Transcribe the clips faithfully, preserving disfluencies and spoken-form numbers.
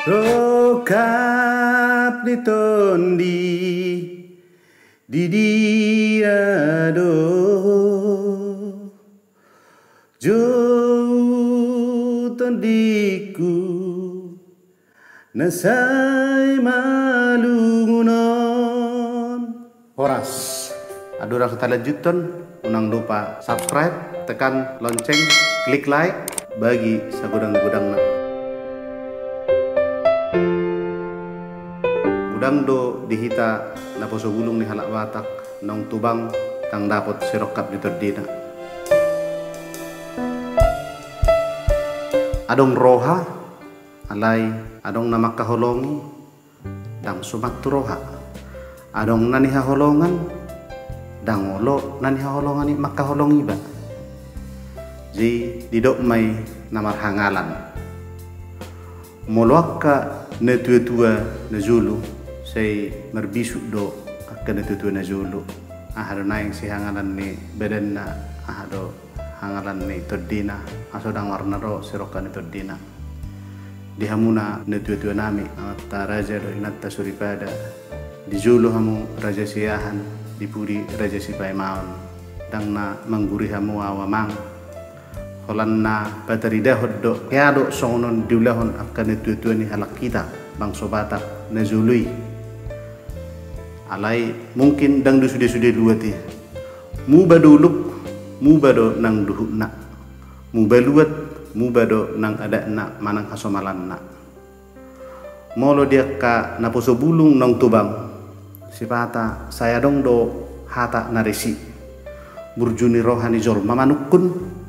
Rongkap ni tondi di dia do? Jou tondingku na sai malungun on. Horas. Andorang so talanjuthon, unang lupa subscribe, tekan lonceng, klik like, bagi sagodang-godangna. Godang do di hita naposo bulung ni halak Batak, naung tubang ndang dapot sirongkap ni tondina. Adong roha, alai adong na mangkaholongi, ndang suman tu roha. Adong na nihaholongan, ndang olo na nihaholongan i mangkaholongi iba. Jadi didok ma i na marhangalan. Molo angka natuatua na jolo, sai marbisuk do angka natuatua na jolo. Aha do naeng sihangalan ni badanna, aha do hangalan ni tondina, asa ndang marna ro sirongkap ni tondina. Di hamuna natuatuanami, amanta raja dohot inanta soripada, di jolo hamu Raja Siahaan, di pudi Raja Sipaimaon. Ndang na mangguri hamu ahu amang. Holan na pataridahon do, hea do songon on diulahon angka natuatua ni halak hita, bangso Batak na jolo i. Alai mungkin ndang do sude-sude luat i. Muba dolok, muba do nang duhutna. Muba luat, muba do nang adatna manang hasomalanna. Molo di angka naposo bulung naung tubang, sipata sai adong do hata na risi. Burju ni roha ni jolma manungkun,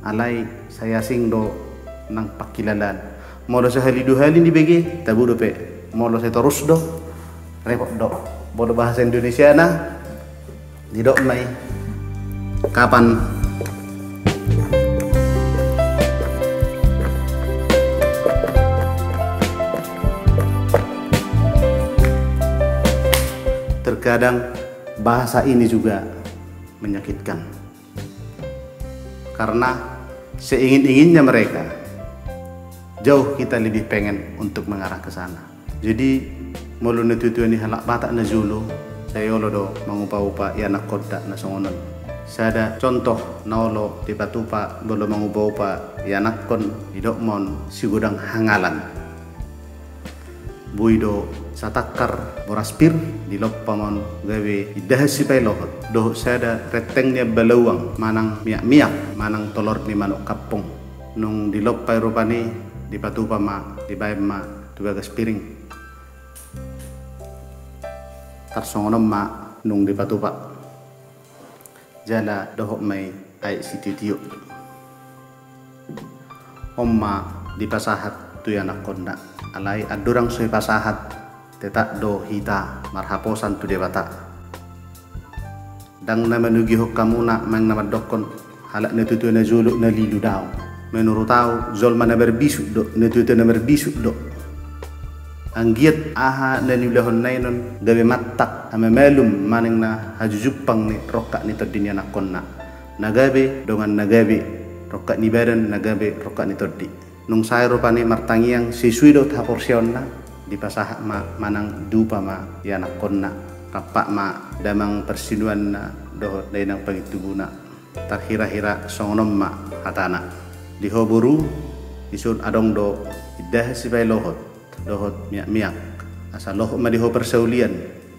alai sai asing do nang pangkilalaan. Molo sahali dua hali dibege, tabo dope. Molo sai torus do, repot do. Molo bahasa Indonesiana, didok ma i, kapan? Terkadang bahasa ini juga menyakitkan. Karena seingin-inginnya mereka, jauh kita lebih pengen untuk mengarah ke sana. Jadi, molo natuatua ni halak Batak na jolo, sai olo do mangupa-upa ianakhonta na songon on. Sada contoh na olo dipatupa molo mangupa-upa ianakhon, didok ma on sigodang hangalan. Boi do satangkar boras pir dilompa ma on gabe indahan sipailohot, dohot sada renteng ni ambalauang manang miak-miak manang tolor ni manuk kampung. Nung dilompa i rupani, dipatupa ma, dibaen ma tu bagas piring. Tarsongon on ma nung dipatupa. Jala dohot ma i aek sitio-tio. On ma dipasahat tu ianakhonna. Alai andorang so dipasahat, tetap do hita marhaposan tu Debata. Ndang na manogihon hamuna manang na mandokkon halak natuatua na jolo na lilu, daong. Menurut ahu, jolma na marbisuk do, natuatua na marbisuk do. Anggiat aha na niulahonna i non gabe mantak, hamamalum manang na hajujumpang ni rongkap ni tondi ni anakhonna. Na gabe dongan na gabe rongkap ni badan, na gabe rongkap ni tondi. Nung sae rupani martangiang sesuai dohot haporseaonna, dipasahat ma manang diupa ma ianakhonna. Rampak ma damang parsinuanna dohot dainang pangintubuna. Tarhira-hira songon on ma hatana. Di ho boru, dison adong do indahan sipailohot dohot miak-miak. Asa lohot ma di ho parsaulian.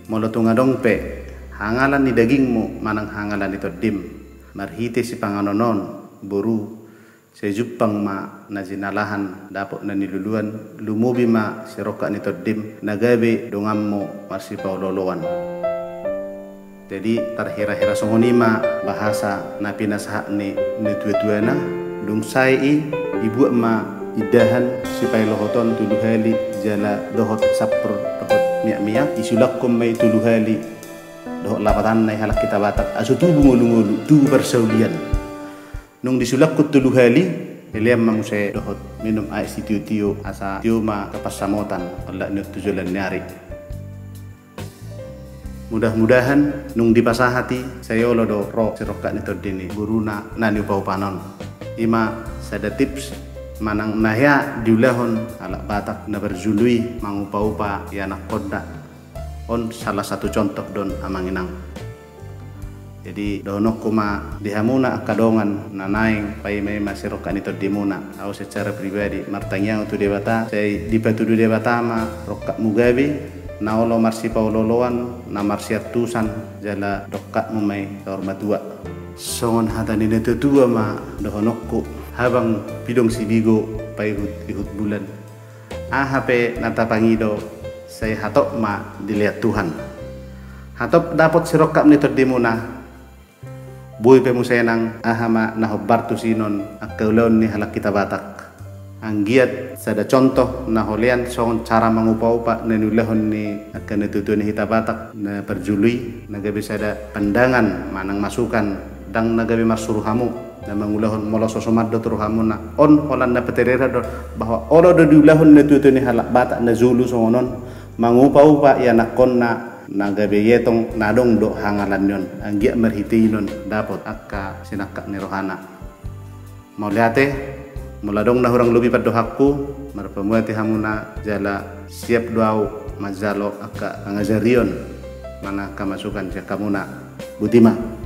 Molo tung adong pe hangalan ni dagingmu manang hangalan ni tondim, marhite sipanganon on, boru, sai jumpang ma na jinalahan dapot na niluluan, lumobi ma sirongkap ni tondim na gabe donganmu marsipaolo-oloan. Jadi tarhira-hira songon i ma bahasa na pinasahat ni natuatuana. Dung sae i, dibuat ma indahan sipailohot on tolu hali jala dohot sampur dohot miak-miak, disulakhon ma i tolu hali dohot lapatanna i halak hita Batak, asa tubu ngolu-ngolu, tubu parsaulian. Nung disulakhon tolu hali, lelean ma muse dohot minum aek sitio-tio, asa tio ma angka pansamotan olat ni on tu joloan ni ari. Mudah-mudahan nung dipasahat i, sai olo do ro sirongkap ni tondi ni boruna na niupa-upana on. I ma sada tips manang na hea diulahon halak Batak na parjolo i mangupa-upa ianakkonna. On salah satu contoh do on, amang inang. Jadi dohononku ma di hamuna angka dongan na naeng paima-ima sirongkap ni tondimuna, au secara pribadi martangiang tu Debata, sai dipatudu Debata ma rongkapmu gabe, na olo marsipaolo-oloan, na marsiantusan, jala rongkapmu ma i saur matua. Songon hata ni natua-tua ma dohononku: Habang pidong sibigo, paihut-ihut bulan. Aha pe na tapangido, sai hatop ma dilean Tuhan. Hatop dapot sirongkap ni tondimuna. Boi pe muse, nang aha ma na hombar tusi on angka ulaon ni halak hita Batak. Anggiat sada contoh na holean songon cara mangupa-upa na niulahon ni angka natua-tua ni hita Batak na parjolo i, na gabe sada pandangan manang masukan, ndang na gabe marsuru hamu na mangulahon molo so somal do tu rohamuna. On holan na patereran do bahwa olo do diulahon natua-tua ni halak Batak na jolo songon on, mangupa-upa ianakkonna na gabe ietong na adong do hangalanna on. Anggiat marhite i on dapot angka sinangkap ni rohana. Mauliate. Molo adong na hurang lobi pandohanku, marpamuati hamuna jala siap do au manjalo angka pangajarion manang angka masukan sian hamuna. Boti ma.